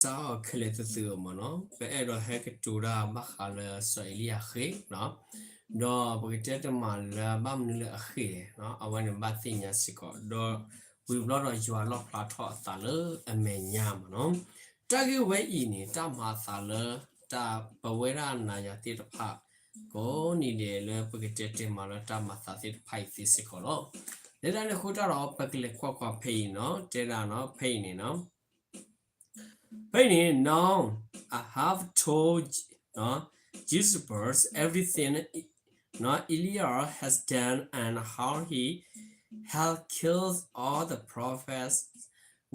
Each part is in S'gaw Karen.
ပကစးထီၣ်ခဲလၢာ်သ့ၣ်သ့ၣ်မ့ၢ်နီၤ, ပအဲၣ်ဒိးဟဲကတိၤတၢ်ဘၣ်ဃးလၢစီၤအ့လံယၤဃ့ၢ်နီၤ, ဒီးပကတဲတမံၤလၢဘၣ်မနုၤလၢအဃ့ၢ်လဲၣ်နီၤ, အဝဲန့ၣ်ဘၣ်သ့ၣ်ညါစ့ၢ်ကီး, ဒီးဝံၤဘျီဒီးယွၤလီၣ်ဖျါထီၣ်အသးလၢအမဲာ်ညါမ့ၢ်နီၤ, တၢ်ဂ့ၢ်ဝဲအံၤန့ၣ် တၢ်မၤအသးလၢ တၢ်ပဝဲဒၣ်နၤယၤသ့ၣ်တဖၣ် ကိးနံၤဒဲးလၢပကတဲတ့ၢ်မးလၢတၢ်မၤသးသ့ၣ်တဖၣ်အံၤသ့စ့ၢ်ကီးလီၤ. လၢတၢ်န့ၣ်အဃိတၢ်ဒီး ပကလဲၤကွၢ်ကွၢ်ဖဲအံၤနီၤ, တဲဒၣ်နီၤ, ဖဲအံၤန့ၣ်နီၤ, ဖဲအံၤန့ၣ်, Now I have told Jezebel everything Elijah has done and how he has killed all the prophets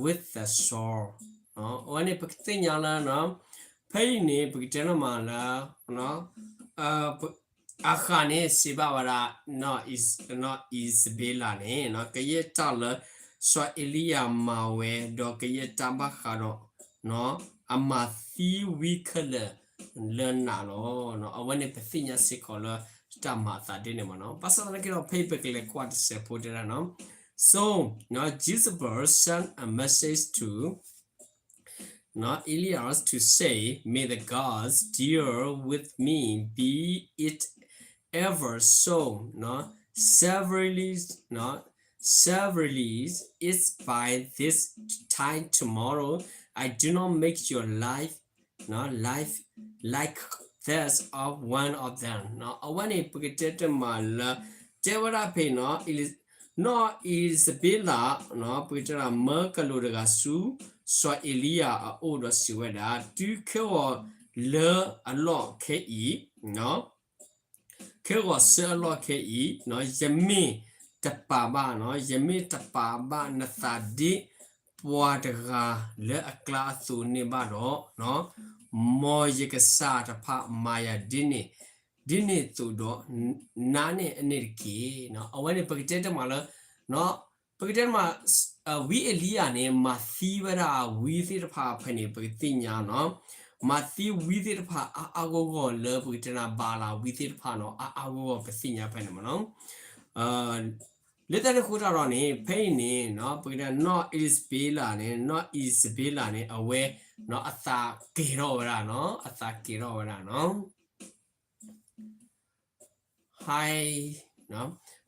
with the sword. အဝဲန့ၣ်ပကသ့ၣ်ညါလၢ ဖဲအံၤန့ၣ် ပကတဲန့ၣ်မးလၢ အဃးန့ၣ်စံးဘၣ်ဝဲဒၣ် နီၢ်အံၣ်စဘ့လးန့ၣ် ကယဲၢ်တၢ်လၢ စီၤအ့လံယၤမၤဝဲ ဒီးကယဲၢ်တၢ်ဘၣ်ဃးဒီး အမၤသံဝံခဲလၢာ်လၢနၤလီၤ. အဝဲန့ၣ်ပသ့ၣ်ညါစ့ၢ်ကီးလၢတၢ်မၤအသးဒ်န့ၣ်မ့ၢ်နီၤ. ဘၣ်ဆၣ်သနာ်က့ဒီး ဖဲအံၤပကလဲၤကွၢ်တစဲးဖိတဲဒၣ်နီၤ, So Jezebel sent a message to Elias to say, May the gods deal with me, be it ever so severely, severely, if by this time tomorrow I do not make your life life like that of one of them. အဝဲန့ၣ် ပကတဲတမးလၢ တဲဝဲဒၣ်ဖဲနီၤ, နီၢ်အံၣ်စဘ့လး ပကတဲဒၣ်မၢကလူးတဂၤဆူ စီၤအ့လံယၤအအိၣ်ဒီးစံးဝဲဒၣ်, တုၤခဲဂီၤလၢအလီၢ်ခဲအံၤ ခဲဂီၤဆၢအလီၢ်ခဲအံၤ, ယမ့ၢ်တပာ်ဘၣ်, ယမ့ၢ်တပာ်ဘၣ်နသးဒ်ပှၤတဂၤလၢအကျါအသိးန့ၣ်ဘၣ်ဒီး, မ်ယကစၢ်တဖၣ်မၤယၤဒ်န့ၣ်, ဒ်န့ၣ်သိးဒီးနၤန့ၣ်အန့ၣ်တက့ၢ်. အဝဲန့ၣ် ပကတဲတမးလၢ ပကတဲတမး ဝံအ့လံယၤန့ၣ် မၤသံဝဲဒၣ်ဝံသ့ၣ်တဖၣ်ဖဲန့ၣ် ပကသ့ၣ်ညါနီၤ, မၤသံဝံသ့ၣ်တဖၣ်အါအါဂီၢ်ဂီၢ်လၢ ပကတဲတမး ဘၤလးဝံသ့ၣ်တဖၣ်နီၤ အါအါဂီၢ်ဂီၢ် ပသ့ၣ်ညါဖဲန့ၣ်မ့ၢ်နီၤ. လၢတၢ်န့ၣ်အဃိတၢ်ဒီးန့ၣ် ဖဲအံၤန့ၣ် ပကတဲနီၢ်အံၣ်စဘ့လးန့ၣ် နီၢ်အံၣ်စဘ့လးန့ၣ် အဝဲ အသးကဲၤထီၣ်ဝဲဒၣ်နီၤ, အသးကဲၤထီၣ်ဝဲဒၣ်နီၤ.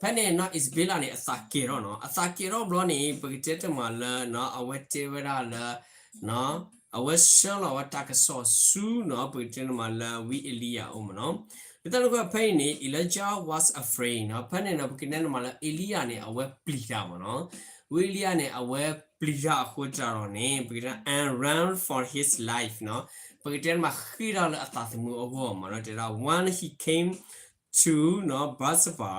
ဖဲန့ၣ်နီၢ်အံၣ်စဘ့လးန့ၣ် အသးကဲၤထီၣ်နီၤ, အသးကဲၤထီၣ်ဘျီန့ၣ် ပကတဲတမးလၢ အဝဲတဲဝဲဒၣ်လၢ အဝဲဆှၢလီၤဝဲတၢ်ကစီၣ်ဆူနီၤ ပကတဲတမးလၢဝံအ့လံယၤအအိၣ်မ့ၢ်နီၤ. လၢတၢ်န့ၣ်အဃိဖဲအံၤန့ၣ် Elijah was afraid နီၤ, ဖဲန့ၣ်နီၤ ပကတဲတမးလၢ အ့လံယၤန့ၣ် အဝဲပျံၤတၢ်မ့ၢ်နီၤ. ဝံအ့လံယၤန့ၣ် အဝဲပျံၤတၢ်အဃိတၢ်ဒီးန့ၣ် ပကတဲ and ran for his life နီၤ, ပကတဲတမးဃ့ၢ်တၢ်လၢအသးသမူအဂီၢ်မ့ၢ်နီၤ. တဲဒၣ် when he came to နီၤ Beersheba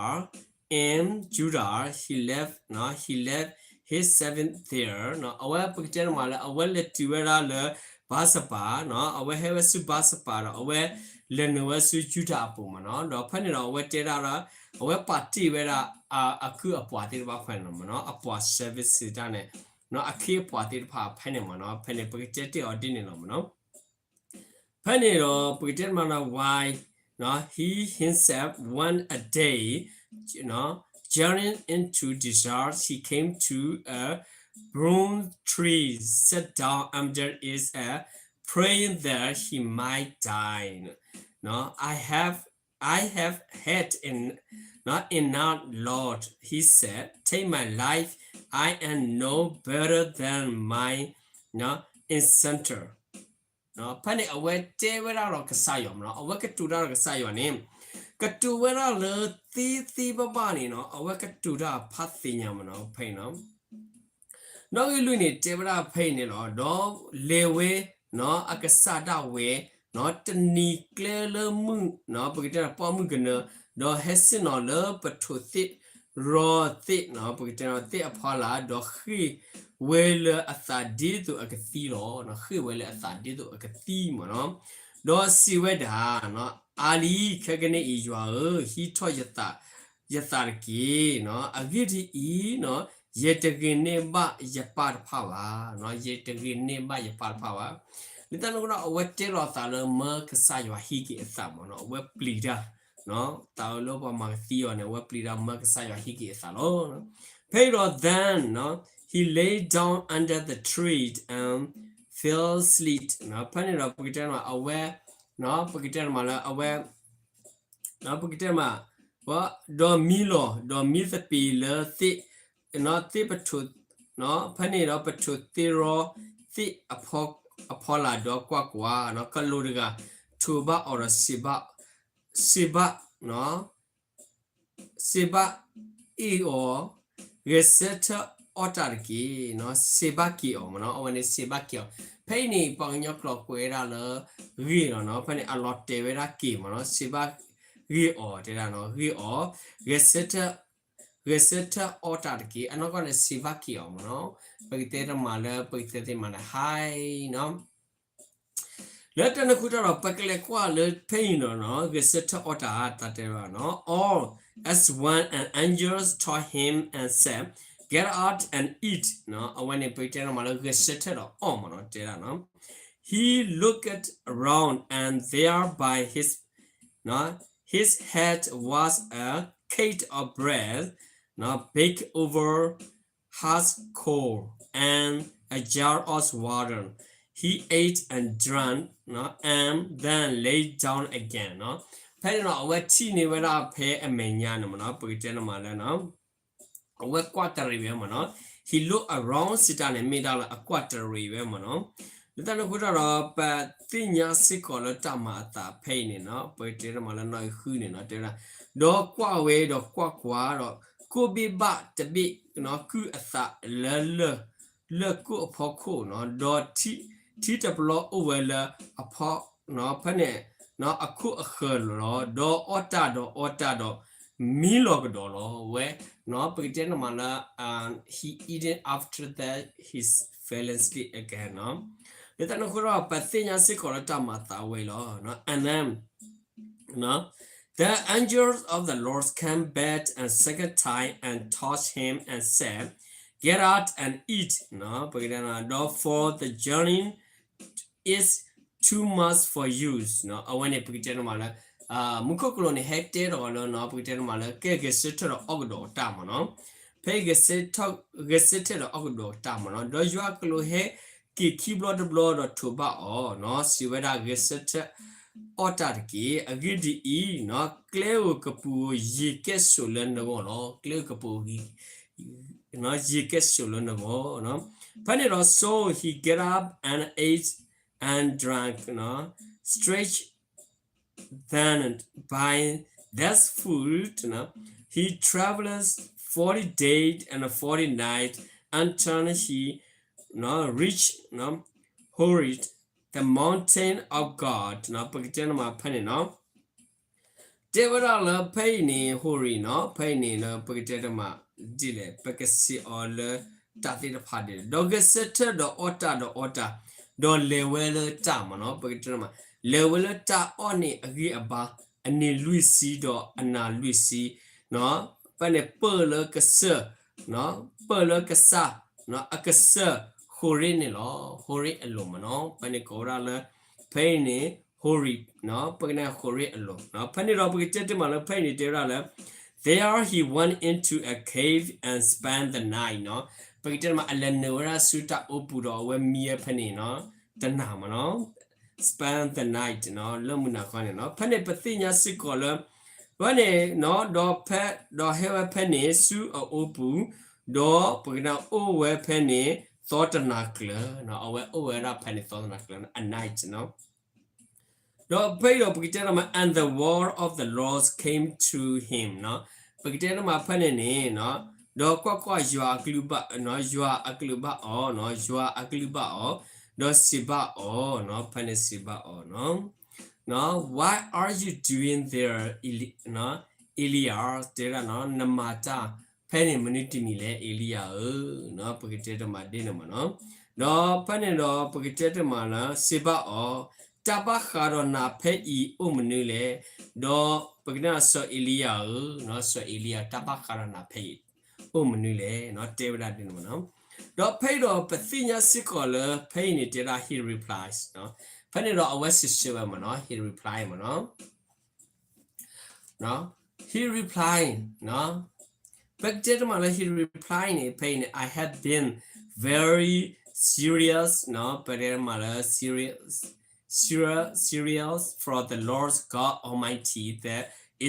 in Judah, he left, နီၤ he left his servant there နီၤ, အဝဲပကတဲတမးလၢ အဝဲလဲၤတုၤဝဲဒၣ်လၢ ဘၤစဘၤ နီၤ, အဝဲဟဲဝဲဆူဘၤစဘၤဒီး အဝဲလဲၤနုာ်ဝဲဆူယူဒၤအပူၤမ့ၢ်နီၤ. ဒီးဖဲန့ၣ်ဒီး အဝဲတဲဒၣ်လၢ အဝဲပာ်တ့ၢ်ဝဲဒၣ် အကုၢ်အပှၤသ့ၣ်တဖၣ်ဖဲန့ၣ်မ့ၢ်နီၤ, အပှၤ service တၢ်န့ၣ် နီၤ အခ့အပှၤသ့ၣ်တဖၣ်ဖဲန့ၣ်မ့ၢ်နီၤ. ဖဲန့ၣ်ပကတဲတ့ၢ်အီၤဒ်န့ၣ်လီၤမ့ၢ်နီၤ. ဖဲန့ၣ်ဒီး ပကတဲတမးလၢ while he himself went a day journey into desert, he came to a broom tree, sat down under it, and praying that he might die. I have I have had en- not enough, Lord, he said. Take my life. I am no better than my not insulter. ဖဲန့ၣ်အဝဲတဲဝဲဒၣ်ဒီးကစၢ်ယွၤမ့ၢ်နီၤ, အဝဲကတိၤတၢ်ဒီးကစၢ်ယွၤန့ၣ် ကတိၤဝဲဒၣ်လၢသ့သ့ဘၣ်ဘၣ်န့ၣ်နီၤ, အဝဲကတိၤတၢ်ဖးသ့ၣ်ညါမ့ၢ်နီၤ, ဖဲအံၤနီၤ နီၣ်ဂံၢ်လွံၢ်န့ၣ် တဲဝဲဒၣ်ဖဲအံၤန့ၣ်လီၤ. ဒီးလဲၤဝဲ နီၤ အကစၢ်ဒၣ်ဝဲ နီၤ တနံၤကျဲလၢမုၢ် နီၤ ပကတဲပှၢ်မုၢ်ကနၢ, ဒီးဟဲဆ့ၣ်နီၤလၢပထိးသ့ၣ်ရီသ့ၣ် နီၤ ပကတဲသ့ၣ်အဖီလာ် ဒီးဃ့ၢ်ဝဲလၢအသးဒ်သိးအကသံလီၤ. ဃ့ၢ်ဝဲလၢအသးဒ်သိးအကသံမ့ၢ်နီၤ, ဒီးစံးဝဲဒၣ် နီၤ အါလံ ခဲကနံၣ်အံၤ ယွၤဧၢ, ဟံးထီၣ်ယသး ယသးတက့ၢ်. နီၤ အဂ့ၢ်ဒ်အံၤ နီၤ ယတဂ့ၤန့ၢ်ဘၣ်ယပၢ်တဖၣ်ဘၣ်. နီၤ ယတဂ့ၤန့ၢ်ဘၣ်ယပၢ်တဖၣ်ဘၣ်. လၢတၢ်န့ၣ်အဃိဒီး အဝဲတဲလီၤအသးလၢမၢကစၢ်ယွၤဟံးက့ၤအသးမ့ၢ်နီၤ, အဝဲပျံၤတၢ် နီၤ သးလၢပှၤမၤကသံအီၤန့ၣ် အဝဲပျံၤတၢ်မၢကစၢ်ယွၤဟံးက့ၤအသးလီၤ. ဖဲအံၤဒီး then နီၤ he lay down under the tree and fell asleep ဖဲန့ၣ်ဒီး ပကတဲမး အဝဲ ပကတဲမးလၢအဝဲ ပကတဲမး ဒီးမံလီၤ ဒီးမံသပ့ၤလၢသ့ၣ် သ့ၣ်ပထိၣ် ဖဲန့ၣ်ဒီးပထိၣ်သ့ရီသ့ၣ်အဖီလာ်ဒီးကွၢ်ကွၢ် ကလူးတဂၤ ထိးဘၣ်အီၤဒီး စံးဘၣ် စံးဘၣ် စံးဘၣ်အီၤ, ဂဲၤဆၢထၢၣ်အီၣ်တၢ်တက့ၢ်. စံးဘၣ်က့ၤအီၤမ့ၢ်နီၤ, အဝဲန့ၣ်စံးဘၣ်က့ၤအီၤ. ဖဲအံၤန့ၣ် ပှၤကညီကျိာ်ကွဲးဝဲဒၣ်လၢ ဂ့ၢ်လီၤနီၤ, ဖဲန့ၣ်အလီၤတဲာ်ဝဲဒၣ်က့ၤမ့ၢ်နီၤ, စံးဘၣ်ဂ့ၤအီၤ တဲဒၣ်နီၤ, ဂ့ၤအီၤ, ဂဲၤဆၢထၢၣ် ဂဲၤဆၢထၢၣ်အီၣ်တၢ်တက့ၢ်. အနီၢ်ကီၢ်န့ၣ် စံးဘၣ်က့ၤအီၤမ့ၢ်နီၤ, ပကတဲတမးလၢ ပကတဲသ့မးလၢ ဟါအံၤနီၤ လၢတၢ်န့ၣ်အဃိတၢ်ဒီး ပကလဲၤကွၢ်လၢဖဲအံၤနီၤ, ဂဲၤဆၢထၢၣ်အီၣ်တၢ် တၢ်တဲဝဲနီၤ, All as one an angel told him and said, Get up and eat. အဝဲန့ၣ် ပကတဲန့ၣ်မးလၢဂဲၤဆၢထၢၣ်ဒီးအီၣ်မ့ၢ်နီၤ တဲဒၣ်နီၤ, He looked around and there by his his head was a cake of bread baked over hard coal and a jar of water. He ate and drank and then lay down again. ဖဲန့ၣ်နီၤ အဝဲထံၣ်န့ၢ်ဝဲဒၣ်ဖဲအမဲာ်ညါန့ၣ်မ့ၢ်နီၤ, ပကတဲန့ၣ်မးလၢ အဝဲကွၢ်တရံးဝဲမ့ၢ်နီၤ, He looked around စံးတၢ်န့ၣ် မ့ၢ်ဒၣ်လၢအကွၢ်တရံးဝဲမ့ၢ်နီၤ, လၢတၢ်န့ၣ်အဃိတၢ်ဒီး ပသ့ၣ်ညါစ့ၢ်ကီးလၢတၢ်မၤအသးဖဲအံၤန့ၣ်နီၤ, ပကတဲန့ၣ်မးလၢနီၣ်ဂံၢ်ဃုန့ၣ်နီၤ တဲဝဲဒၣ်, ဒီးကွၢ်ဝဲဒီးကွၢ်ကွၢ်ဒီး ကိးဘ့ၣ်ဘၣ်တဘ့ၣ် ကုၢ်အသးလၢ လၢၢ်ကိၣ်အဖီခိၣ်နီၤ, ဒီးထံတဘျီအိၣ်ဝဲလၢအဖီ ဖဲန့ၣ် အခိၣ်အဃၢၤလီၤ, ဒီးအီၣ်တၢ်ဒီးအီတၢ်ဒီး မံလီၤကဒီးလီၤဝဲ, ပကတဲန့ၣ်မးလၢ he eaten after that he fell asleep again နီၤ, လၢတၢ်န့ၣ်အဃိဒီး ပသ့ၣ်ညါစ့ၢ်ကီးလၢတၢ်မၤသးဝဲလီၤ, and then The angel of the Lord came back a second time and touched him and said, Get up and eat, ပကတဲ for the journey is too much for you. အဝဲန့ၣ် ပကတဲန့ၣ်မးလၢ မူခိၣ်ကလူးန့ၣ် ဟဲတဲဒီးလၢ ပကတဲန့ၣ်မးလၢ ကဲဂဲၤဆၢထၢၣ်ဒီးအီၣ်ကဒီးတၢ်မ့ၢ်နီၤ, ဖဲဂဲၤဆၢထၢၣ်ဒီးအီၣ်ကဒီးတၢ်မ့ၢ်နီၤ, ဒီးယွၤကလူးဟဲက့ၤခံဘျီတဘျီဒီးထိးဘၣ်အီၤနီၤ, စံးဝဲဒၣ် ဂဲၤဆၢထၢၣ်အီၣ်တၢ်တက့ၢ်. အဂ့ၢ်ဒ်အံၤ, ကျဲဧိၤကပူၤဧိၤ ယံၤကဲၣ်ဆိးလၢနဂီၢ်လီၤ. ကျဲဧိၤကပူၤဧိၤ ယံၤကဲၣ်ဆိးလၢနဂီၢ်. ဖဲန့ၣ်ဒီး so he get up and ate and drank, stretched then by that food he traveled forty days and forty nights until he reached Horeb, the mountain of God. ပကတဲန့ၣ်မးဖဲန့ၣ်နီၤ တဲဝဲဒၣ်လၢဖဲအံၤန့ၣ် Horeb နီၤ, ဖဲအံၤန့ၣ်လၢပကတဲတမး ဒ်လဲၣ် ပကစံးအီၤလၢတၢ်သ့ၣ်တဖၣ်ဒ်လဲၣ်, ဒီးဂဲၤဆၢထၢၣ်ဒီးအီၣ်တၢ်ဒီးအီတၢ်, ဒီးလဲၤဝဲလၢတၢ်မ့ၢ်နီၤ, ပကတဲတမး လဲၤဝဲလၢတၢ်အီၣ်န့ၣ်အဂံၢ်အဘါ အနံၤလွံၢ်ဆံဒီးအနၤလွံၢ်ဆံ, ဖဲန့ၣ်ပၢၢ်လၢကစၢၢ် ပၢၢ်လၢကစၢ် အကစၢၢ် Horeb န့ၣ်လီၤ. Horeb အလိၤမ့ၢ်နီၤ, ဖဲန့ၣ်ကိးဝဲဒၣ်လၢ ဖဲအံၤန့ၣ် Horeb, ပကတဲ Horeb အလိၤ, ဖဲန့ၣ်ဒီးပကတဲတမးလၢဖဲအံၤန့ၣ် တဲဝဲဒၣ်လၢ There he went into a cave and spent the night နီၤ, ပကတဲတမး အလဲၤနုာ်ဝဲဒၣ်ဆူတၢ်အိပူၤဒီးအဝဲမံဝဲဖဲန့ၣ်နီၤ, တနၤမ့ၢ်နီၤ, spend the night နီၤ, လၢမုၢ်နၤခီန့ၣ်နီၤ, ဖဲန့ၣ်ပသ့ၣ်ညါစ့ၢ်ကီးလၢ ဖဲန့ၣ်နီၤ, ဒီးဖဲ ဒီးဟဲဝဲဖဲန့ၣ်ဆူအအိပူၤ, ဒီးပကတဲအိၣ်ဝဲဖဲန့ၣ် သီတနၤကျၢၤနီၤ, အဝဲအိၣ်ဝဲဒၣ်ဖဲန့ၣ်သီတနၤကျၢၤ a night နီၤ. ဒီးဖဲအံၤဒီးပကတဲတမး and the word of the Lord came to him နီၤ, ပကတဲတမးဖဲန့ၣ်န့ၣ်နီၤ, ဒီးကွၢ်ကွၢ် ယွၤအကလုၢ်ဘၣ် ယွၤအကလုၢ်ဘၣ်အီၤနီၤ, ယွၤအကလုၢ်ဘၣ်အီၤ, ဒီးစံးဘၣ်အီၤနီၤ, ဖဲန့ၣ်စံးဘၣ်အီၤနီၤ, Why are you doing there, Eli- Elijah? တဲဒၣ်နီၤ, နမၤတၢ်ဖဲန့ၣ်မနုၤတမံၤလဲၣ် အ့လံယၤဧၢ, ပကတဲတမးဒ်န့ၣ်မ့ၢ်နီၤ, ဒီးဖဲန့ၣ်ဒီးပကတဲတမးလၢ စံးဘၣ်အီၤ, တၢ်ဘၣ်ဃးဒီးနၤဖဲအံၤအိၣ်မနုၤလဲၣ်, ဒီးပကတဲစီၤအ့လံယၤဧၢ, စီၤအ့လံယၤ တၢ်ဘၣ်ဃးဒီးနၤဖဲအံၤ အိၣ်မနုၤလဲၣ်, တဲဝဲဒၣ်ဒ်န့ၣ်မ့ၢ်နီၤ, ဒီးဖဲအံၤဒီးပသ့ၣ်ညါစ့ၢ်ကီးလၢ ဖဲအံၤန့ၣ်တဲဒၣ် he replies ဖဲန့ၣ်ဒီးအဝဲစံးဆၢဝဲမ့ၢ်နီၤ, he reply မ့ၢ်နီၤ he reply ပကတဲတမးလၢ he reply န့ၣ် ဖဲအံၤန့ၣ် I have been very cereals နီၤ ပတဲမးလၢ cereals, cereals, cereals from the Lord God Almighty, the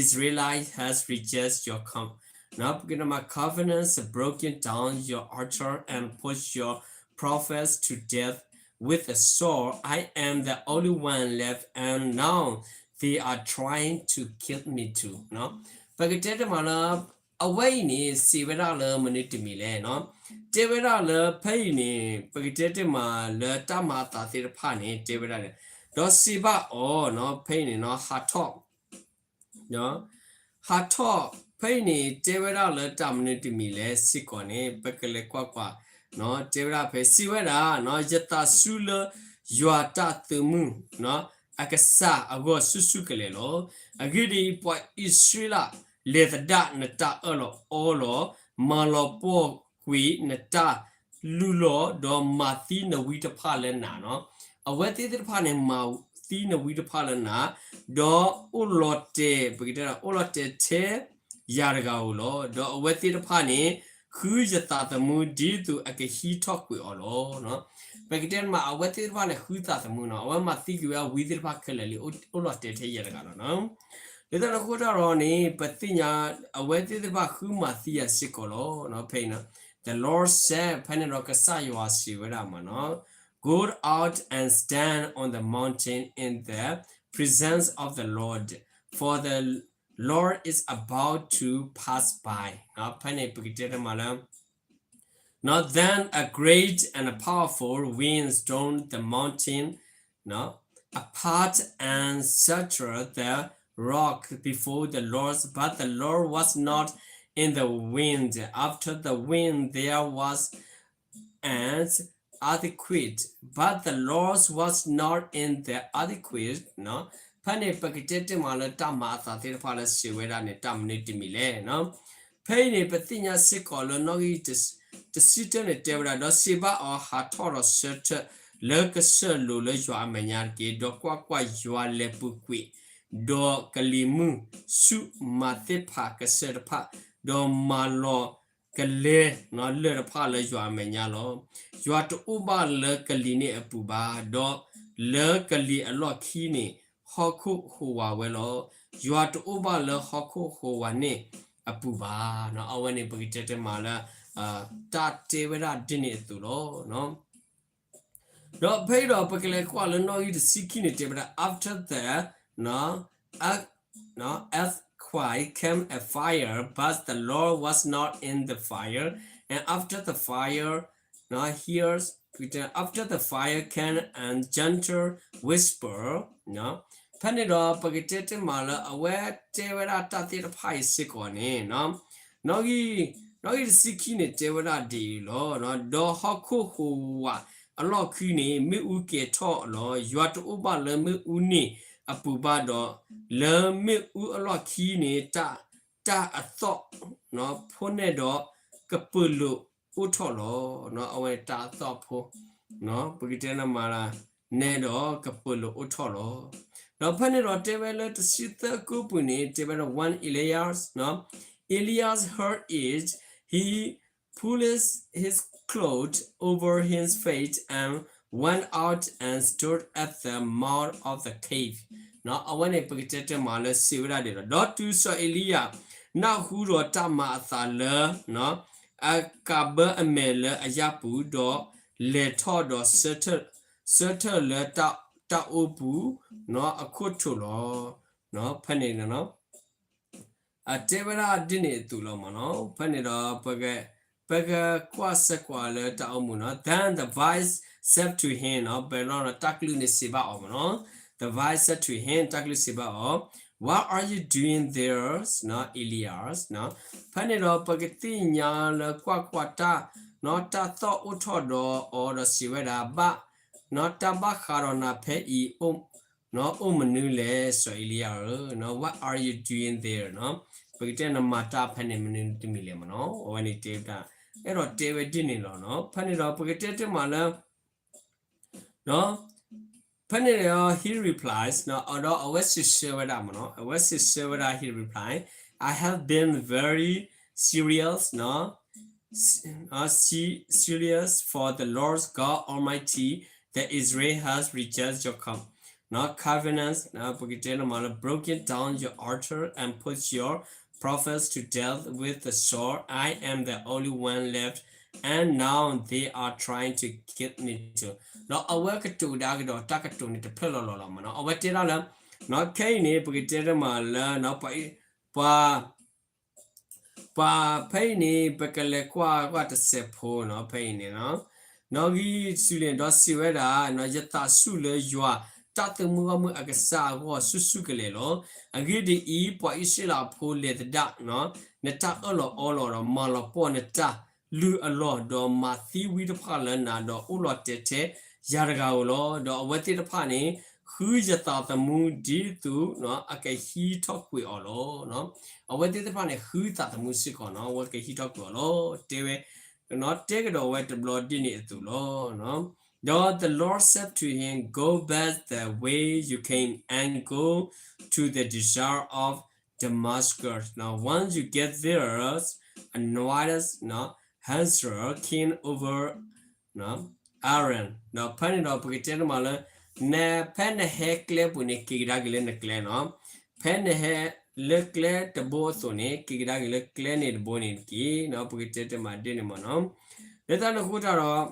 Israelite has rejected your com-, နီၤ ပကတဲမး covenants, broken down your altar and put your prophets to death with the sword. I am the only one left, and now they are trying to kill me too. နီၤ ပကတဲတမးလၢ အဝဲအံၤန့ၣ် စံးဝဲဒၣ်လၢမနုၤတမံၤလဲၣ်နီၤ, တဲဝဲဒၣ်လၢဖဲအံၤန့ၣ် ပကတဲတ့ၢ်မးလၢတၢ်မၤအသးသ့ၣ်တဖၣ်န့ၣ် တဲဝဲဒၣ်န့ၣ်, ဒီးစံးဘၣ်အီၤနီၤ ဖဲအံၤန့ၣ်နီၤ ဟးထီၣ် ဟးထီၣ် ဖဲအံၤန့ၣ် တဲဝဲဒၣ်လၢတၢ်မနုၤတမံၤလဲၣ်စ့ၢ်ကီးန့ၣ် ပကလဲၤကွၢ်ကွၢ်နီၤ, တဲဝဲဒၣ်ဖဲ စံးဝဲဒၣ်နီၤ ယသးဆူလၢယွၤတၢ်သုးမုၢ် အကစၢ်အဂီၢ်ဆူၣ်ဆူၣ်ကလဲာ်လီၤ. အဂ့ၢ်ဒ်အံၤ, ပှၤအံၣ်စရ့လး လဲၤသဒၣ်နတၢ်အၢၣ်လီၤအီလီၤ, မၤလီၤပှီၢ်ကွံာ်နတၢ်လူလီၢ်, ဒီးမၤသံနဝံတဖၣ်လၢနၤနီၤ. အဝဲသ့ၣ်သ့ၣ်တဖၣ်န့ၣ် မၤသံနဝံတဖၣ်လၢနၤ, ဒီးအိၣ်လီၤတဲာ်, ပကတဲဒၣ် အိၣ်လီၤတဲာ်ထဲယၤတဂၤဧိၤလီၤ. ဒီးအဝဲသ့ၣ်တဖၣ်န့ၣ် ဃုယသးသမူဒ်သိးအကဟံးထီၣ်ကွံာ်အီၤလီၤ. ပကတဲမး အဝဲသ့ၣ်တဖၣ်န့ၣ် ဃုသးသမူနီၤ, အဝဲမၤသံကွံာ်ဝဲဝံသ့ၣ်တဖၣ်ခဲလၢာ်လံ အိၣ်လီၤတဲာ်ထဲယၤတဂၤလီၤနီၤ. လၢတၢ်န့ၣ်အဃိတၢ်ဒီးန့ၣ် ပသ့ၣ်ညါ အဝဲသ့ၣ်တဖၣ်ဃုမၤသံယၤစ့ၢ်ကီးလီၤ. ဖဲအံၤနီၤ the Lord said, ဖဲန့ၣ်ဒီးကစၢ်ယွၤစံးဝဲဒၣ်မးနီၤ, Go out and stand on the mountain in the presence of the Lord, for the Lord is about to pass by. ဖဲန့ၣ်ပကတဲတမးလၢ Now then a great and powerful wind stormed the mountain, no, apart and shattered the rock before the Lord, but the Lord was not in the wind. After the wind there was an earthquake, but the Lord was not in the earthquake, no. ဖဲန့ၣ်ပကတဲတ့ၢ်မးလၢတၢ်မၤအသးသ့ၣ်တဖၣ်လၢစံးဝဲဒၣ်န့ၣ် တၢ်မနုၤတမံၤလဲၣ်နီၤ. ဖဲအံၤန့ၣ် ပသ့ၣ်ညါစ့ၢ်ကီးလၢနီၣ်ဂံၢ်တဆံတၢန့ၣ်တဲဝဲဒၣ်, ဒီးစံးဘၣ်အီၤ, ဟးထီၣ်ဒီးဆၢထၢၣ်လၢကစၢၢ်လိၤလၢယွၤအမဲာ်ညါတက့ၢ်. ဒီးကွၢ်ကွၢ်, ယွၤလဲၤပူၤကွံာ် ဒီးကလံၤမုၢ်ဆူၣ်မၤသ့ၣ်ဖးကစၢၢ်တဖၣ်, ဒီးမၤလီၤကလဲလၢၢ်တဖၣ်လၢယွၤအမဲာ်ညါလီၤ. ယွၤတအိၣ်ဘၣ်လၢကလံၤန့ၣ်အပူၤဘၣ်, ဒီးလၢကလံၤအလီၢ်ခံန့ၣ် ဟီၣ်ခိၣ်ဟူးဝးဝဲလီၤ. ယွၤတအိၣ်ဘၣ်လၢဟီၣ်ခိၣ်ဟူးဝးန့ၣ်အပူၤဘၣ်. အဝဲန့ၣ်ပကတဲတ့ၢ်မးလၢ တၢ်တဲဝဲဒၣ်ဒ်န့ၣ်အသိးလီၤ. ဒီးဖဲအံၤဒီးပကလဲၤကွၢ်လၢနီၣ်ဂံၢ်တဆံခံန့ၣ်တဲဝဲဒၣ်, after the, no, earth, no, earthquake came a fire, but the Lord was not in the fire. And after the fire, no, here's, after the fire came a gentle whisper, no. ဖဲန့ၣ်ဒီးပကတဲတ့ၢ်မးလၢအဝဲတဲဝဲဒၣ်တၢ်သ့ၣ်တဖၣ်အံၤစ့ၢ်ကီးန့ၣ် နီၣ်ဂံၢ်, နီၣ်ဂံၢ်တဆံခံန့ၣ်တဲဝဲဒၣ်ဒ်အံၤလီၤ. ဒီးဟီၣ်ခိၣ်ဟူးဝးအလီၢ်ခံန့ၣ် မ့ၣ်အူကဲၤထီၣ်လီၤ. ယွၤတအိၣ်ဘၣ်လၢမ့ၣ်အူန့ၣ်အပူၤဘၣ်ဒီး လၢမ့ၣ်အူအလီၢ်ခံန့ၣ် တၢ်, တၢ်အသီၣ်ဖိနဲၣ်ဒီးကပၢၤလိာ်အိၣ်ထီၣ်လီၤ. အဝဲတၢ်အသီၣ်ဖိ ပကတဲန့ၣ်မး နဲဒီးကပၢၤလိာ်အိၣ်ထီၣ်လီၤ. ဒီးဖဲန့ၣ်ဒီးတဲဝဲလၢတဆံသၢကိးပူၤန့ၣ် တဲဝဲဒၣ် when Elias, no, Elias heard it, he pulled his cloak over his face and went out and stood at the mouth of the cave. အဝဲန့ၣ်ပကတဲတ့ၢ်မးလၢစံးဝဲဒၣ်ဒ်လီၤ. ဒီးတုၤစီၤအ့လံယၤ နၢ်ဟူဒီးတၢ်မၤအသးလၢ အကးဘၢအမဲာ်လၢအယၣ်ပူၤ, ဒီးလဲၤထီၣ်ဒီးဆၢထၢၣ်လၢတၢ်အိပူၤအခိၣ်ထံးလီၤ. ဖဲန့ၣ် အတဲဝဲဒၣ်ဒ်န့ၣ်အသိးလီၤမးနီၤ. ဖဲန့ၣ်ဒီး ပကကွၢ်ဆၢကွၢ်လၢတၢ်အိၣ်မူနီၤ. Then the voice said to him, နီၤ, ပလီၢ်နီၤ တၢ်ကလုၢ်န့ၣ်စံးဘၣ်အီၤမးနီၤ. The voice said to him, တၢ်ကလုၢ်စံးဘၣ်အီၤ, What are you doing there, နီၤ, Elias? နီၤ, ဖဲန့ၣ်ဒီးပကသ့ၣ်ညါလၢကွၢ်ကွၢ်တၢ်, နီၤ, တၢ်သီၣ်အိၣ်ထီၣ်ဒီးအီၤဒီးစံးဝဲဒၣ်, ဘၣ်, နီၤ, တၢ်ဘၣ်ဃးဒီးနၤဖဲအံၤ နီၤ, အိၣ်မနုၤလဲၣ် စီၤအ့လံယၤဧၢ, နီၤ, What are you doing there? နီၤ, ပကတဲနမၤတၢ်ဖဲန့ၣ်မနုၤတမံၤလဲၣ်မးနီၤ, အဝဲန့ၣ်တဲဝဲဒၣ်, အဲၣ်ဒိးတဲဝဲဒ်န့ၣ်လီၤနီၤ, ဖဲန့ၣ်ဒီးပကတဲတ့ၢ်မးလၢ နီၤ, ဖဲန့ၣ်ဒီး he replies, နီၤ, ဒီးအဝဲစံးဆၢဝဲဒၣ်မးနီၤ, အဝဲစံးဆၢဝဲဒၣ် he replies, I have been very serious, နီၤ, cease, cease for the Lord God Almighty that Israel has rejected your co-, နော်, covenants, နော်, ပကတဲန့ၣ်မးလၢ broken down your altar and put your prophets to death with the sword. I am the only one left, and now they are trying to kill me too. ဒီးအဝဲကတိၤဒၣ်ကဒီးတၢ်ကတိၤန့ၣ်တဖျၢၣ်လီၤလီၤလီၤမး နော်, အဝဲတဲဒၣ်လၢ နော်, ခဲအံၤန့ၣ် ပကတဲန့ၣ်မးလၢ နော်, ပှၤ ပှၤ ဖဲအံၤန့ၣ် ပကလဲၤကွၢ်ကွၢ်တစဲးဖိ နော်, ဖဲအံၤန့ၣ် နော်, နီၣ်ဂံၢ်ဆူလ့ၣ် ဒီးစံးဝဲဒၣ်, နော်, ယသးဆူၣ်လၢယွၤ တၢ်သမူဂီၢ်မုၢ်အကစၢ်အဂီၢ်ဆူၣ်ဆူၣ်ကလဲာ်လီၤ. အဂ့ၢ်ဒ်အံၤ, ပှၤအံၣ်စရ့လးဖိလဲၤသဒၣ်, နော်, နတၢ်အၢၣ်လီၤအီလီၤဒီး မၤလီၤပှီၢ်နတၢ်လုၢ်အလီၢ်, ဒီးမၤသံဝံတဖၣ်လၢနၤ, ဒီးအိၣ်လီၤတဲာ်ထဲယၤတဂၤဧိၤလီၤ. ဒီးအဝဲသ့ၣ်တဖၣ်န့ၣ် ဃုယသးသမူဒ်သိး နော်, အကဟံးထီၣ်ကွံာ်အီၤလီၤ. နော်, အဝဲသ့ၣ်တဖၣ်န့ၣ် ဃုသးသမူစ့ၢ်ကီး, နော်, အဝဲကဟံးထီၣ်ကွံာ်အီၤလီၤ. တဲဝဲ, နော်, တဲကဒီးဝဲတဘျီဒ်န့ၣ်အသိးလီၤ. နော်, ဒီး the Lord said to him, Go back the way you came and go to the desert of Damascus. Now, once you get there, anoint, နော်, Hazael king over, နော်, Aram. ဒီးဖဲန့ၣ်ဒီးပကတဲတမးလၢ နဖဲနဟဲကျဲပူၤန့ၣ် က့ၤကဒါက့ၤလၢနကျဲ, နော်, ဖဲနဟဲလၢကျဲတဘိအသိးန့ၣ် က့ၤကဒါက့ၤလၢကျဲန့ၣ်တဘိန့ၣ်တက့ၢ်. နော်, ပကတဲတမးဒ်န့ၣ်မး, နော်, လၢတၢ်န့ၣ်အဃိတၢ်ဒီး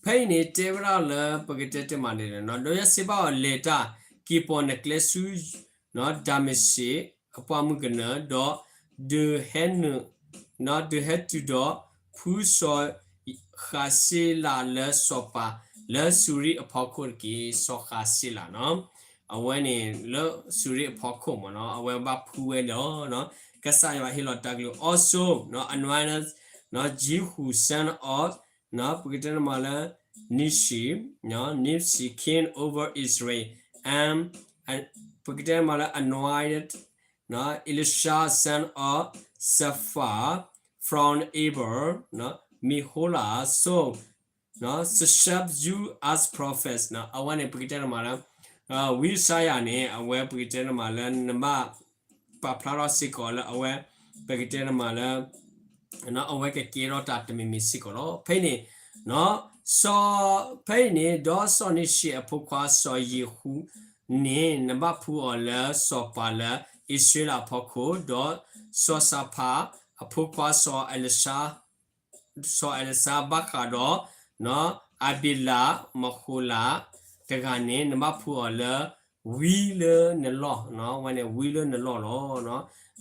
ဖဲအံၤန့ၣ် တဲဝဲဒၣ်လၢပကတဲတမးန့ၣ်, နော်, ဒီးယစံးဘၣ်အီၤ, လဲၤတၢ်, က့ၤပိာ်နကျဲဆူ နော်, ဒၤမ့းစ့းအပှၢ်မုၢ်ကနၢ, ဒီးဒုးဟဲနုာ်, နော်, ဒုးဟဲတုၤဒီး ဖှူစီၤဃးစ့လးလၢစီၤပၤလၢစူၤရံအဖီခိၣ်တက့ၢ်. စီၤဃးစ့လး, နော်, အဝဲန့ၣ်လၢစူၤရံအဖီခိၣ်မး, နော်, အဝဲဘၣ်ဖှူဝဲလီၤ. နော်, ကစၢ်ယွၤဟ့ၣ်လီၤတၢ်ကလုၢ် also, နော်, anointed, နော်, Jehu son of, နော်, ပကတဲတမးလၢ Nimshi, နော်, Nimshi king over Israel, and, and ပကတဲတမးလၢ anointed, နော်, Elisha son of Shaphat from Abel, နော်, Meholah, so, နော်, such shall you as prophets, နော်, အဝဲန့ၣ် ပကတဲတမးလၢ ဝံယၡါယၤန့ၣ် အဝဲပကတဲတမးလၢ နဘၣ်ပာ်ဖျါထီၣ်စ့ၢ်ကီးလၢအဝဲ ပကတဲတမးလၢ အဝဲကကဲထီၣ်တၢ်တမံၤမံၤစ့ၢ်ကီးလီၤ. ဖဲအံၤန့ၣ်, စီၤ, ဖဲအံၤန့ၣ် ဒီးစီၤနံၡံအဖိခွါစီၤယံၤဃူန့ၣ် နဘၣ်ဖှူအီၤလၢစီၤပၤလၢအံၣ်စရ့လးအဖီခိၣ်, ဒီးစီၤၡဖးအဖိခွါစီၤအ့လၡါ စီၤအ့လၡါဘၣ်ဃးဒီး အဘ့လးမဟိလးတဂၤန့ၣ် နဘၣ်ဖှူအီၤလၢဝံလၢနလီၢ်, အဝဲန့ၣ်ဝံလၢနလီၢ်လီၤ.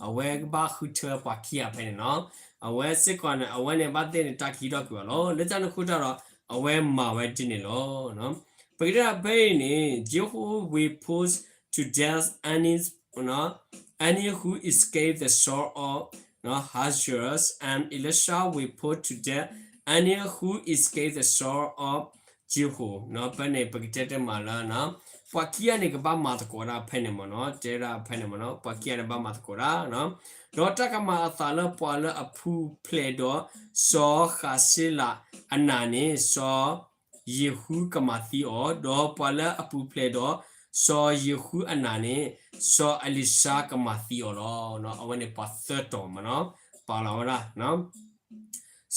အဝဲကဘၣ်ဃုထၢပှၤခံဂၤဖဲန့ၣ်, အဝဲစ့ၢ်ကီးန့ၣ် အဝဲန့ၣ်ဘၣ်သ့ၣ်န့ၣ် တၢ်ကဟံးထီၣ်ကွံာ်အီၤလီၤ. လၢတၢ်န့ၣ်အဃိတၢ်ဒီး အဝဲမၤဝဲဒ်န့ၣ်လီၤ. ပကတဲဖဲအံၤန့ၣ် Jehu will put to death any, any who escape the sword of Hazael, and Elisha will put to death any who escape the sword of Jehu. ဖဲန့ၣ် ပကတဲတမးလၢ ပှၤခံဂၤန့ၣ် ကဘၣ်မၤသကိးတၢ်ဖဲန့ၣ်မး, တဲဒၣ်ဖဲန့ၣ်မး, ပှၤခံဂၤန့ၣ် ဘၣ်မၤသကိးတၢ်, ဒီးတၢ်ကမၤအသးလၢပှၤလၢအပူၤဖျဲးဒီးစီၤဃးစ့လးအနးန့ၣ် စီၤယံၤဃူကမၤသံအီၤ, ဒီးပှၤလၢအပူၤဖျဲးဒီး စီၤယံၤဃူအနးန့ၣ် စီၤအ့လံၡါကမၤသံအီၤလီၤ. အဝဲန့ၣ်ပှၤသၢတီၤမး, ပာ်လီၤဝဲဒၣ်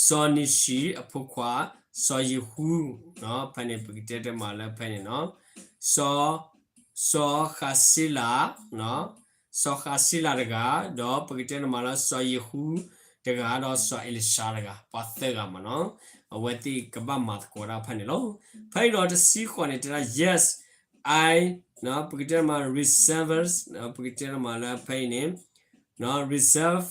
စီၤနံၡံအဖိခွါ စီၤယံၤဃူ, ဖဲန့ၣ် ပကတဲတမးလၢဖဲန့ၣ်, စီၤ, စီၤဃးစ့လး, စီၤဃးစ့လးတဂၤ, ဒီးပကတဲတမးလၢစီၤယံၤဃူတဂၤ, ဒီးစီၤအ့လံၡါတဂၤ, ပှၤသၢဂၤမး, အဝဲသ့ၣ်ကဘၣ်မၤသကိးတၢ်ဖဲန့ၣ်လီၤ. ဖဲအံၤဒီးတဆံဃိးန့ၣ် တဲဒၣ် yes, I, ပကတဲတမး reserves, ပကတဲတမးလၢဖဲအံၤန့ၣ်, reserve,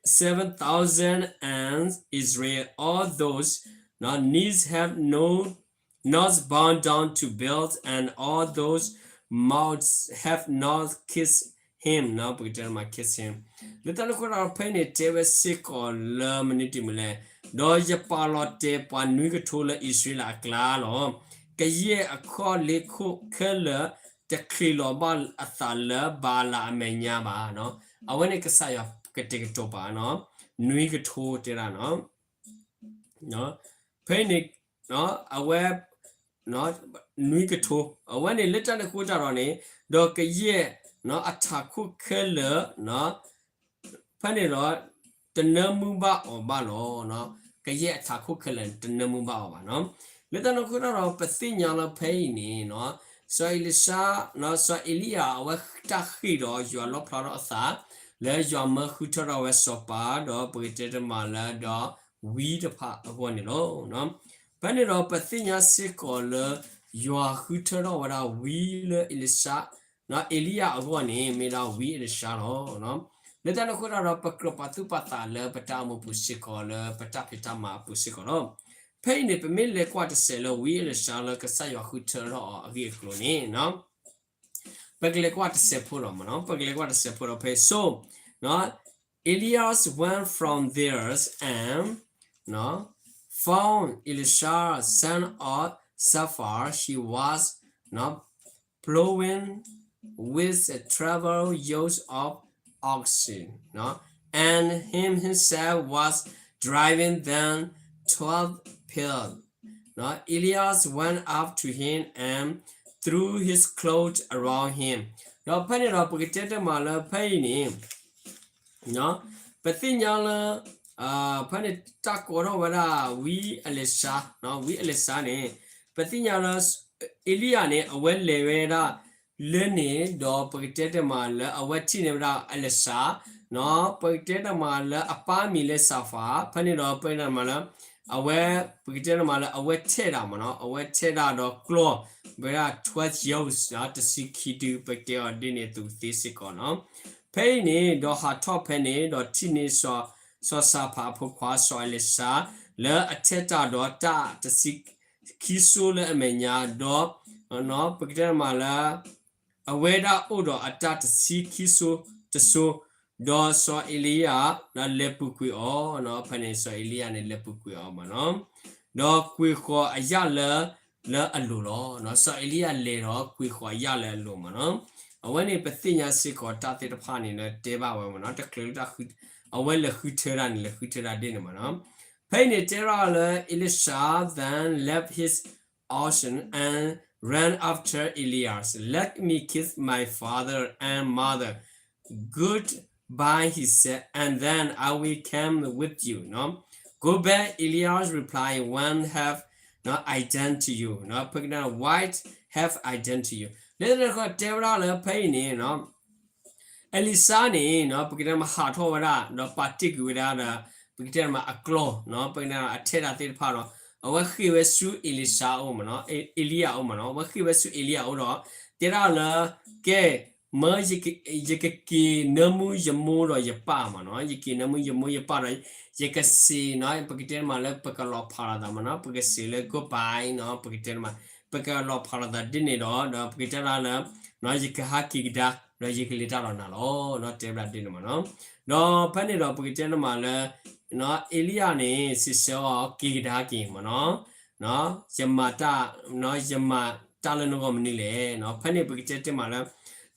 seven thousand in Israel, all those, knees have no, not bowed down to Baal, and all those mouths have not kissed him, ပကတဲတမး kiss him. လၢတၢ်န့ၣ်အဃိဒီး ဖဲအံၤန့ၣ် တဲဝဲစ့ၢ်ကီးလၢမနုၤတမံၤလဲၣ်, ဒီးယပာ်လီၤတဲာ်ပှၤနွံကထိလၢအံၣ်စရ့လးအကျါလီၤ. ကယဲၢ်အခီၣ်လ့ၢ်ခိၣ်ခဲလၢာ်တချံးလီၤဘၣ်အသးလၢဘၤလးအမဲာ်ညါဘၣ်. အဝဲန့ၣ်ကစၢ်ယွၤကတဲာ်ကတီၤပာ် နွံကထိတဲဒၣ်, ဖဲန့ၣ် အဝဲ နွံကထိ, အဝဲန့ၣ်လၢတၢ်န့ၣ်အဃိတၢ်ဒီးန့ၣ်, ဒီးကယဲၢ်အထးခိၣ်ခဲလၢာ် ဖဲန့ၣ်ဒီး တနၢမူဘၣ်အီၤဘၣ်လီၤ. ကယဲၢ်အထးခိၣ်ခဲလၢာ်န့ၣ် တနၢမူဘၣ်အီၤဘၣ်နီၤ. လၢတၢ်န့ၣ်အဃိတၢ်ဒီး ပသ့ၣ်ညါလၢဖဲအံၤန့ၣ်နီၤ, စီၤအ့လံၡါ, စီၤအ့လံယၤ အဝဲတၢ်ဃ့ၢ်ဒီးယွၤလီၣ်ဖျါထီၣ်အသး လၢယွၤမၢဃုထၢထီၣ်ဝဲစီၤပၤ ဒီးပကတဲတမးလၢဒီးဝံတဖၣ်အဂီၢ်န့ၣ်လီၤ. ဖဲန့ၣ်ဒီးပသ့ၣ်ညါစ့ၢ်ကီးလၢ ယွၤဃုထၢထီၣ်ဝဲဒၣ်ဝံလၢအ့လံၡါ အ့လံယၤအဂီၢ်န့ၣ် မ့ၢ်ဒၣ်ဝံအ့လံၡါလီၤ. လၢတၢ်န့ၣ်အဃိတၢ်ဒီး ပကြၢးပာ်သူၣ်ပာ်သးလၢပတၢ်အိၣ်မူပူၤစ့ၢ်ကီး လၢပတၢ်ဖံးတၢ်မၤအပူၤစ့ၢ်ကီးလီၤ. ဖဲအံၤန့ၣ် ပမ့ၢ်လဲၤကွၢ်တစဲးလၢဝံအ့လံၡါလၢကစၢ်ယွၤဃုထၢထီၣ်အီၤအဂ့ၢ်အကျိၤန့ၣ် ပကလဲၤကွၢ်တစဲးဖိဒီးမနီၤ, ပကလဲၤကွၢ်တစဲးဖိဒီးဖဲ so, Elias went from there and found Elisha, son of Shaphat. He was plowing with a treble yoke of oxen, and him himself was driving them twelve pairs. Elias went up to him and threw his cloak around him. ဒီးဖဲန့ၣ်ဒီး ပကတဲတမးလၢဖဲအံၤန့ၣ် ပသ့ၣ်ညါလၢ ဖဲန့ၣ်တၢ်ကိးထီၣ်ဝဲဒၣ် ဝံအ့လံၡါ, ဝံအ့လံၡါန့ၣ် ပသ့ၣ်ညါလၢ အ့လံယၤန့ၣ် အဝဲလဲၤဝဲဒၣ်လၢန့ၣ် ဒီးပကတဲတမးလၢအဝဲထံၣ်န့ၢ်ဝဲဒၣ်အ့လံၡါ, ပကတဲတမးလၢအပၢ်မံၤလၢ Shaphat, ဖဲန့ၣ်ဒီးပကတဲတမးလၢ အဝဲ ပကတဲတမးလၢအဝဲထဲးတၢ်မနီၤ, အဝဲထဲးတၢ်ဒီးကျီၢ် ဝဲဒၣ် twelve yoke တဆံခံဒု ပကတဲအီၤဒ်န့ၣ်အသိးသ့စ့ၢ်ကီးနီၤ. ဖဲအံၤန့ၣ် ဒီးဟးထီၣ်ဖဲန့ၣ် ဒီးထံၣ်န့ၢ် စီၤၡဖးအဖိခွါ စီၤအ့လံၡါ လၢအထဲးတၢ်ဒီးတၢ်တဆံခံစိလၢအမဲာ်ညါ, ဒီး ပကတဲတမးလၢ အဝဲဒၣ်အိၣ်ဒီးအတၢ်တဆံခံစိတစိ, ဒီးစီၤအ့လံယၤ ဒီးလဲၤပူၤကွံာ်အီၤ, ဖဲန့ၣ်စီၤအ့လံယၤန့ၣ် လဲၤပူၤကွံာ်အီၤမနီၤ, ဒီးကွံာ်ဃီၤအယၣ်လၢ လၢအလိၤလီၤ. စီၤအ့လံယၤလဲၤဒီးကွံာ်ဃီၤအယၣ်လၢအလိၤမနီၤ. အဝဲန့ၣ်ပသ့ၣ်ညါစ့ၢ်ကီးတၢ်သ့ၣ်တဖၣ်န့ၣ်လၢတဲဘၣ်ဝဲမနီၤ, တချုးလၢတၢ်ဃု, အဝဲလဲၤဃုထၢတၢ်န့ၣ် လဲၤဃုထၢတၢ်ဒ်န့ၣ်မနီၤ. ဖဲအံၤန့ၣ်တဲဒၣ်လၢ Elisha then left his oxen and ran after Elias. Let me kiss my father and mother. Goodbye, he said, and then I will come with you. Go back, Elias replied, when have I done to you? ပကတဲ what have I done to you? လၢတၢ်န့ၣ်အဃိတဲဝဲဒၣ်လၢဖဲအံၤန့ၣ် အ့လံၡါန့ၣ် ပကတဲမးဟးထီၣ်ဝဲဒၣ် ဒီးပာ်တ့ၢ်ကွံာ်ဝဲဒၣ်ဒီး ပကတဲမးအကျီၢ် ပကတဲမးအထဲးတၢ်သ့ၣ်တဖၣ်ဒီး အဝဲဃ့ၢ်ဝဲဆူအ့လံၡါအအိၣ်မနီၤ, အ့လံယၤအအိၣ်မနီၤ, အဝဲဃ့ၢ်ဝဲဆူအ့လံယၤအအိၣ်ဒီး တဲဒၣ်လၢ ကဲ မၢ ယကက့ၤနၢမူယမိၢ်ဒီးယပၢ်မနီၤ, ယက့ၤနၢမူယမိၢ်ယပၢ်ဒီး ယကစံးနီၤ, ပကတဲမးလၢပကလီၤဖးလိာ်သးမနီၤ, ပကစံးလၢ goodbye နီၤ, ပကတဲမး ပကလီၤဖးလိာ်သးဒ်န့ၣ်ဒီး ဒီးပကတဲဒၣ်လၢ ယကဟးက့ၤကဒါ ဒီးယကလဲၤတၢ်လီၤနၤလီၤ, တဲဝဲဒၣ်ဒ်န့ၣ်မနီၤ. ဒီးဖဲန့ၣ်ဒီးပကတဲတမးလၢ အ့လံယၤန့ၣ် စံးဆၢအီၤ က့ၤကဒါက့ၤမနီၤ, ယမၤတၢ်, ယမၤတၢ်လၢနဂီၢ်မနုၤလဲၣ်. ဖဲန့ၣ်ပကတဲတမးလၢ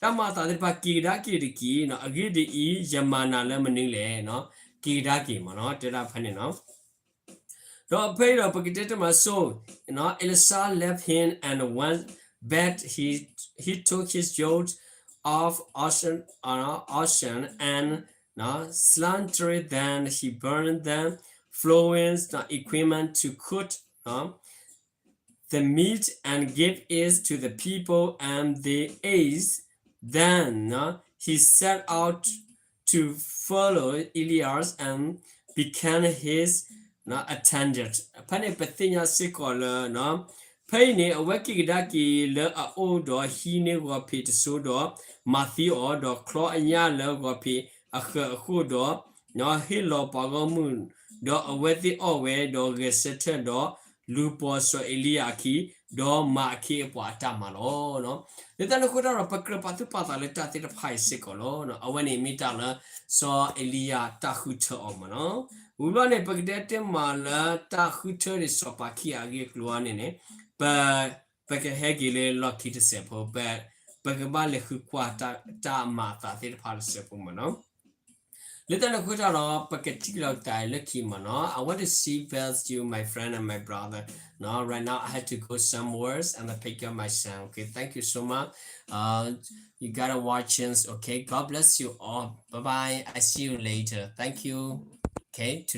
တၢ်မၤအသးသ့ၣ်တဖၣ် က့ၤကဒါက့ၤတက့ၢ်, အဂ့ၢ်ဒ်အံၤ ယမၤနၤလၢမနုၤလဲၣ်, က့ၤကဒါက့ၤမနီၤ, တဲဒၣ်ဖဲန့ၣ်နီၤ. ဒီးဖဲအံၤဒီးပကတဲတမး so Elisha left him and went, but he, he took his yoke of oxen, uh, oxen and, uh, slaughtered them. He burned them, flowing the equipment to cook, uh, the meat and gave it to the people and they ate. Then, uh, he set out to follow Elias and became his, uh, attendant. ဖဲန့ၣ်ပသ့ၣ်ညါစ့ၢ်ကီးလၢ ဖဲအံၤန့ၣ် အဝဲက့ၤကဒါက့ၤလၢအအိၣ်ဒီးဟံးန့ၢ်ဂီၤဖံးတစိၢ်ဒီး မၤသံအီၤ, ဒီးချီအညၣ်လၢဂီၤဖံးအဃၢၤအဃိၣ်ဒီး ဟ့ၣ်လီၤပှၤဂီၢ်မုၢ်, ဒီးအဝဲသ့ၣ်အီၣ်ဝဲ, ဒီးဂဲၤဆၢထၢၣ်ဒီးလူၤပိာ်စီၤအ့လံယၤအခံ, ဒီးမၤအခ့အပှၤအတၢ်မၤလီၤ. လၢတၢ်န့ၣ်အဃိတၢ်ဒီး ပကြၢးပာ်သူၣ်ပာ်သးလၢတၢ်သ့ၣ်တဖၣ်အံၤစ့ၢ်ကီးလီၤ. အဝဲန့ၣ်မ့ၢ်တၢ်လၢ စီၤအ့လံယၤတၢ်ဃုထၢအီၤမနီၤ. ဝံၤဘျီန့ၣ် ပကတဲတ့ၢ်မးလၢတၢ်ဃုထၢန့ၣ် စီၤပၤခံဂၤအဂ့ၢ်အကျိၤအံၤန့ၣ်န့ၣ် ပ ပကဟဲက့ၤလၢလီၢ်ခံတစဲးဖိ, ပ ပကဘၣ်လဲၤဃုကွၢ်တၢ်မၤအသးသ့ၣ်တဖၣ်တစဲးဖိမနီၤ. လၢတၢ်န့ၣ်အဃိတၢ်ဒီး ပကထံၣ်လိာ်သးလၢခံမ့ၢ်နီၤ. I want to see both you, my friend and my brother. No, right now I have to go somewhere and pick up my son. Okay, thank you so much. Uh, you gotta watch us. Okay, God bless you all. Bye bye. I see you later. Thank you. Okay, to